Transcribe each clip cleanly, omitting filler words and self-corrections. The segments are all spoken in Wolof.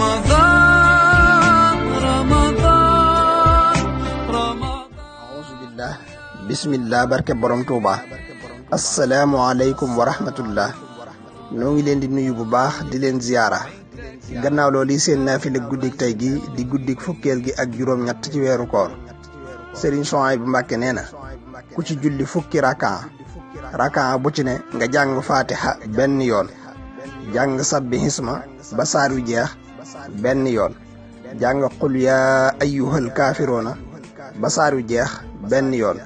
رمضان رمضان رمضان أعوذ بالله بسم الله barke borom Touba asalaamaaleykum wa rahmatullah noo ngi leen di nuyu bu baax di leen ziyaara gannaaw loolu seen naafila guddik tey gi di guddik fukkeel gi ak juróom-ñett ci weeru koor Serigne Souhaïbou Mbacké nee na ku ci julli fukki rakaa bu ci ne nga jàng fatiha benn yoon jàng sabbi hisma ba saar wi jeex benn yoon jàng qul yaa ayyuhal kaafiroona ba saar wi jeex benn yoon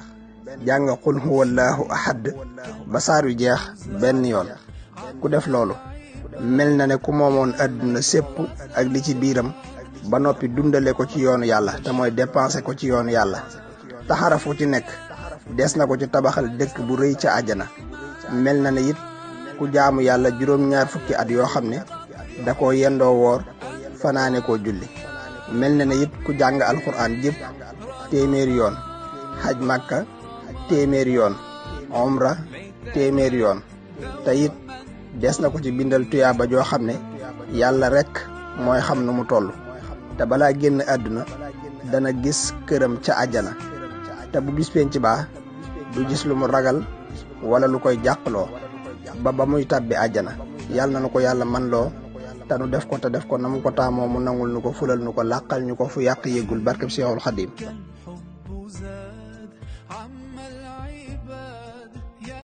jàng qul huwallahu ahad ba saar wi jeex benn yoon ku def loolu mel na ne ku moomoon àdduna sépp ak li ci biiram ba noppi dundale ko ci yoonu yàlla te mooy dépensé ko ci yoonu yàlla te xarafu ci nekk des na ko ci tabaxal dëkk bu rëy ca àjjana mel na ne it ku jaamu yàlla juróom-ñaar fukki at yoo xam ne da koo yendoo woor fanaane koo julli mel na ne it ku jàng alxuraan jépp téeméeri yoon xaj màkka téeméeri yoon omra téeméeri yoon te it des na ko ci bindal tuyaaba joo xam ne yàlla rekk mooy xam nu mu toll te balaa génn àdduna dana gis këram ca àjjana te bu bis penc baa du gis lu mu ragal wala lu koy jàqloo ba muy tàbbi àjjana yàlla na nu ko yàlla man loo te nu def ko na mu ko taamoo mu nangul nu ko fulal nu ko làqal ñu ko fu yàq yéggul barkeb Seexul Xadiim